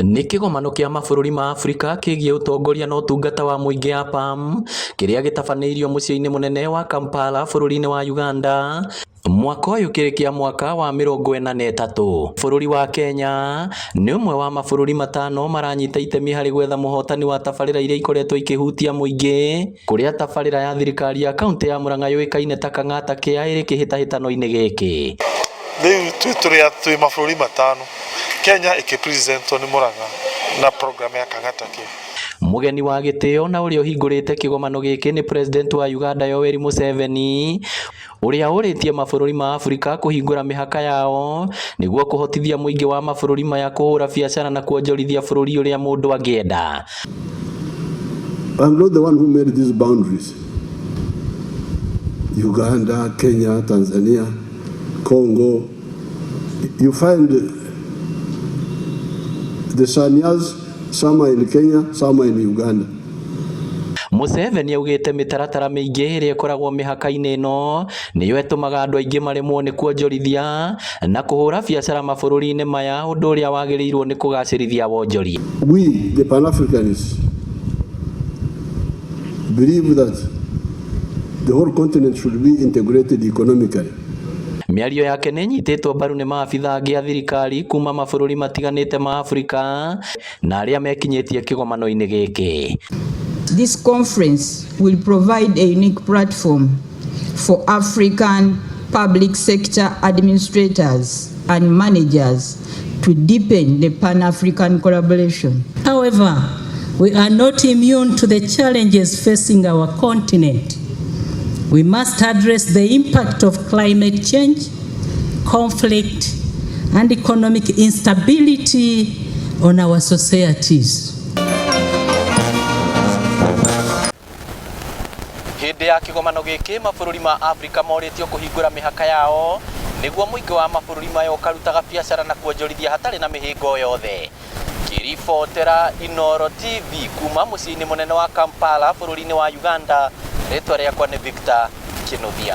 Nĩ kĩgomano kĩa mabũrũri ma Afrika kĩgiĩ ũtongoria na ũtungata wa mũingĩ APAM kĩrĩa gĩtabanĩirio mũciĩ-inĩ mũnene wa Kampala bũrũri-inĩ wa Uganda mwaka ũyũ kĩrĩ kĩa mwaka wa 43. Bũrũri wa Kenya nĩ ũmwe wa mabũrũri matano maranyita itemi harĩ gwetha mũhotani wa tabarĩra iria ikoretwo ikĩhutia mũingĩ kũrĩa tabarĩra ya thirikari ya kaunti ya Murang'a yũĩkaine ta Kang'ata Care ĩrĩ kĩhĩtahĩtano-inĩ gĩkĩ. Rĩu twĩ tũrĩa twĩ mabũrũri matano, Kenya ĩkĩpresentwo nĩ Murang'a na program ya Kang'ata Care. Mũgeni wa gĩtĩo na ũrĩa ũhingũrĩte kĩgomano gĩkĩ nĩ President wa Uganda Yoweri Museveni ũrĩa ũrĩtie mabũrũri ma Afrika kũhingũra mĩhaka yao nĩguo kũhotithia mũingĩ wa mabũrũri maya kũhũra biacara na kuonjorithia bũrũri ũrĩa mũndũ angĩenda. I'm not the one who made these boundaries. Uganda, Kenya, Tanzania, Congo. You find the Sanyas, some are in Kenya, some are in Uganda. Museveni augĩte mĩtaratara mĩingĩ ĩrĩa ĩkoragwo mĩhaka-inĩ ĩno nĩyo ĩtũmaga andũ aingĩ maremwo nĩ kuonjorithia na kũhũra biacara mabũrũri-inĩ maya ũndũ ũrĩa wagĩrĩirwo nĩ kũgacĩrithia wonjoria. We, the Pan-Africanists, believe that the whole continent should be integrated economically. Mĩario yake nĩ ĩnyitĩtwo mbaru nĩ maabitha angĩ a thirikari kuma mabũrũri matiganĩte ma Afrika na arĩa mekinyĩtie kĩgomano-inĩ gĩkĩ. This conference will provide a unique platform for African public sector administrators and managers to deepen the Pan-African collaboration. However, we are not immune to the challenges facing our continent. We must address the impact of climate change, conflict, and economic instability on our societies. Hĩndĩ ya kĩgomano gĩkĩ mabũrũri ma Afrika morĩtio kũhingũra mĩhaka yao nĩguo mũingĩ wa mabũrũri maya ũkarutaga biacara na kuonjorithia hatarĩ na mĩhĩnga o yothe. Ngĩribotera Inooro TV kuma mũciĩ-inĩ mũnene wa Kampala bũrũri-inĩ wa Uganda, rĩtwa rĩakwa nĩ Victor Kinuthia.